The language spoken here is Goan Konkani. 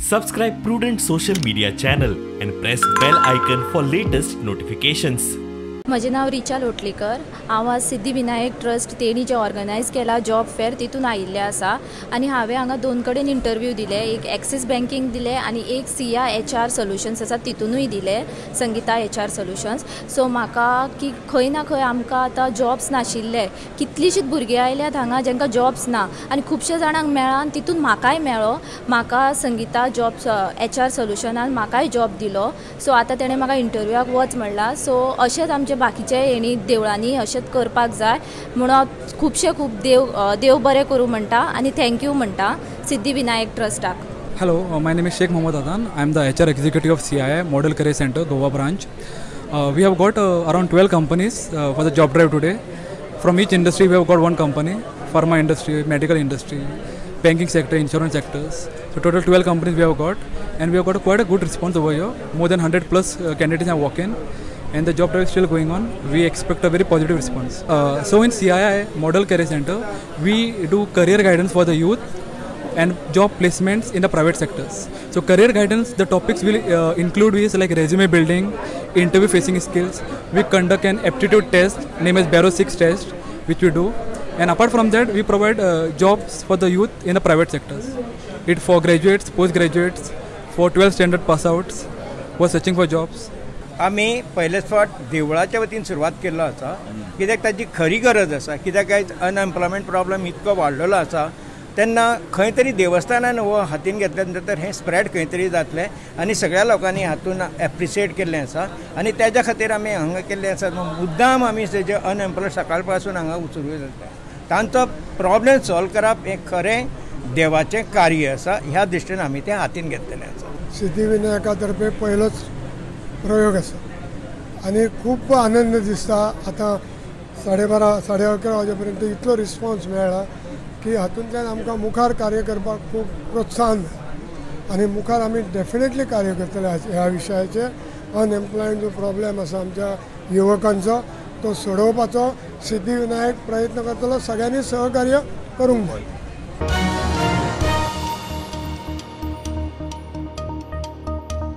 Subscribe Prudent social media channel and press bell icon for latest notifications. म्हजें नांव रिचा लोटलीकर. हांव आज सिद्धिविनायक ट्रस्ट तेणी जें ऑर्गनायज केला जॉब फेअर तितून आयिल्लें आसा आनी हांवें हांगा दोन कडेन इंटरव्यू दिले. एक एक्सीस बँकींग दिले आनी एक सिया एच आर सोल्युशन्स आसा तितूनय दिले, Sangeeta H R solutions. So म्हाका की खंय ना खंय आमकां आतां जॉब्स नाशिल्ले, कितलींशींच भुरगीं आयल्यात हांगा जांकां जॉब्स ना आनी खुबशे जाणांक मेळ्ळा आनी तितून म्हाकाय मेळ्ळो. म्हाका संगीता जॉब्स एच आर सोल्युशनान म्हाकाय जॉब दिलो. सो आतां तेणें म्हाका इंटरव्यूआक वच म्हणलां. सो अशेंच आमचे बाकीचे हेणी देवळांनी अशेंच करपाक जाय म्हणून हांव खुबशे खूब देव देव बरें करूं म्हणटा आनी thank you म्हणटा Siddhivinayak ट्रस्टाक. Hello, my name is Sheikh Mohammad Adan. I am the HR executive of CII Model Career Center, Goa branch. We have got around 12 companies for the job drive today. From each industry, we have got one company: pharma industry, medical industry, banking sector, insurance sectors. So total 12 companies we have got, and we have got quite a good response over here. More than 100 plus candidates have walked in, and the job drive is still going on. We expect a very positive response. So in CII Model Career Center, we do career guidance for the youth and job placements in the private sectors. So career guidance, the topics will include is like resume building, interview facing skills. We conduct an aptitude test named as Barrow 6 test, which we do. And apart from that, we provide jobs for the youth in the private sectors. It for graduates, postgraduates, for 12 standard pass outs who are searching for jobs. आमी पयलेच फावट देवळाच्या वतीन सुरवात केल्लो आसा, कित्याक ताजी खरी गरज आसा. कित्याक आयज अनएम्प्लॉयमेंट प्रॉब्लम इतको वाडलेलो आसा, तेन्ना खंय तरी देवस्थानान हो हातीन घेतल्या नंतर हें स्प्रेड खंय तरी जातलें आनी सगळ्या लोकांनी हातून एप्रिशिएट केल्लें आसा आनी तेज्या खातीर आमी हांगा केल्लें आसा. मुद्दाम आमी जे अनएम्प्लॉयड सकाळ पासून हांगा सुरू जाता तांचो प्रॉब्लम सॉल्व करप हें खरें देवाचें कार्य आसा, ह्या दृश्टीन आमी तें हातीन घेतलेलें आसा. सिद्धिविनायका तर्फे पयलोच प्रयोग आसा आनी खूब आनंद दिसता. आतां 12:30 11:30 वाजे पर्यंत इतलो रिस्पॉन्स मेळ्ळा की हातूंतल्यान आमकां मुखार कार्य करपाक खूब प्रोत्साहन मेळ्ळा आनी मुखार आमी डेफिनेटली कार्य करतले ह्या विशयाचेर. अनएम्प्लॉयमेंट जो प्रॉब्लेम आसा आमच्या युवकांचो तो सोडोवपाचो सिद्धिविनायक प्रयत्न करतलो. सगळ्यांनी सहकार्य करूंक जाय.